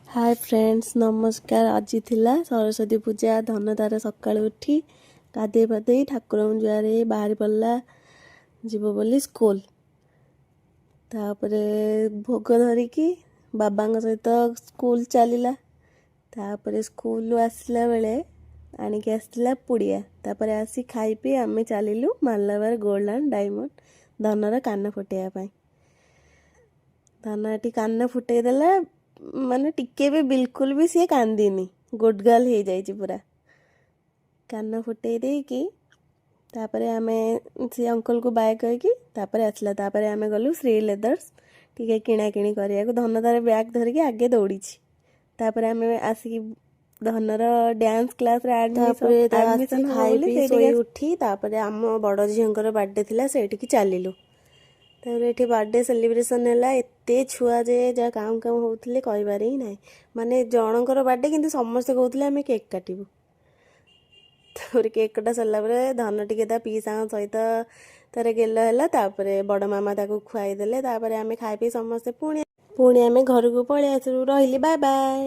ହାଏ friends, ନମସ୍କାର। ଆଜି ଥିଲା ସରସ୍ୱତୀ ପୂଜା। ଧନ ତାର ସକାଳୁ ଉଠି ଗାଧେଇ ପାଧେଇ ଠାକୁରଙ୍କୁ ଜୁହାର ହେଇ ବାହାରି ପଡ଼ିଲା ଯିବ ବୋଲି ସ୍କୁଲ। ତାପରେ ଭୋଗ ଧରିକି ବାବାଙ୍କ ସହିତ ସ୍କୁଲ ଚାଲିଲା। ତାପରେ ସ୍କୁଲରୁ ଆସିଲା ବେଳେ ଆଣିକି ଆସିଥିଲା ପୁଡ଼ିଆ। ତାପରେ ଆସି ଖାଇ ପିଇ ଆମେ ଚାଲିଲୁ ମାଲାବାର ଗୋଲ୍ଡ ଆଣ୍ଡ ଡାଇମଣ୍ଡ ଧନର କାନ ଫୁଟେଇବା ପାଇଁ। ଧନ ଏଠି କାନ ଫୁଟେଇ ଦେଲା, ମାନେ ଟିକେ ବି, ବିଲକୁଲ ବି ସିଏ କାନ୍ଦିନି। ଗୁଡ୍ ଗାର୍ଲ ହେଇଯାଇଛି ପୁରା। କାନ ଫୁଟେଇ ଦେଇକି ତାପରେ ଆମେ ସେ ଅଙ୍କଲକୁ ବାଏ କହିକି ତାପରେ ଆସିଲା। ତାପରେ ଆମେ ଗଲୁ ଶ୍ରୀ ଲେଦର୍ସ ଟିକେ କିଣାକିଣି କରିବାକୁ। ଧନ ତାର ବ୍ୟାଗ୍ ଧରିକି ଆଗେ ଦୌଡ଼ିଛି। ତାପରେ ଆମେ ଆସିକି ଧନର ଡ୍ୟାନ୍ସ କ୍ଲାସରେ ତାପରେ ଆଡମିସନ ହବ ଖାଇ ବୋଲି ପିଇ ସେଇଠିକି ଶୋଇ ଉଠି ତାପରେ ଆମ ବଡ଼ ଝିଅଙ୍କର ବାର୍ଥଡେ ଥିଲା, ସେଇଠିକି ଚାଲିଲୁ। ତାପରେ ଏଠି ବାର୍ଥଡେ ସେଲିବ୍ରେସନ୍ ହେଲା। ଏତେ ଛୁଆ ଯେ ଯାହା କାଉଁ କାଉଁ ହେଉଥିଲେ, କହିବାର ହିଁ ନାହିଁ। ମାନେ ଜଣଙ୍କର ବାର୍ଥଡେ, କିନ୍ତୁ ସମସ୍ତେ କହୁଥିଲେ ଆମେ କେକ୍ କାଟିବୁ। ତାପରେ କେକ୍ କଟା ସରିଲା ପରେ ଧନ ଟିକେ ତା ପିଇସାଙ୍କ ସହିତ ତାର ଗେଲ ହେଲା। ତାପରେ ବଡ଼ ମାମା ତାକୁ ଖୁଆଇଦେଲେ। ତାପରେ ଆମେ ଖାଇ ପିଇ ସମସ୍ତେ ପୁଣି ପୁଣି ଆମେ ଘରକୁ ପଳେଇ ଆସିଲୁ। ରହିଲି, ବାଏ ବାଏ।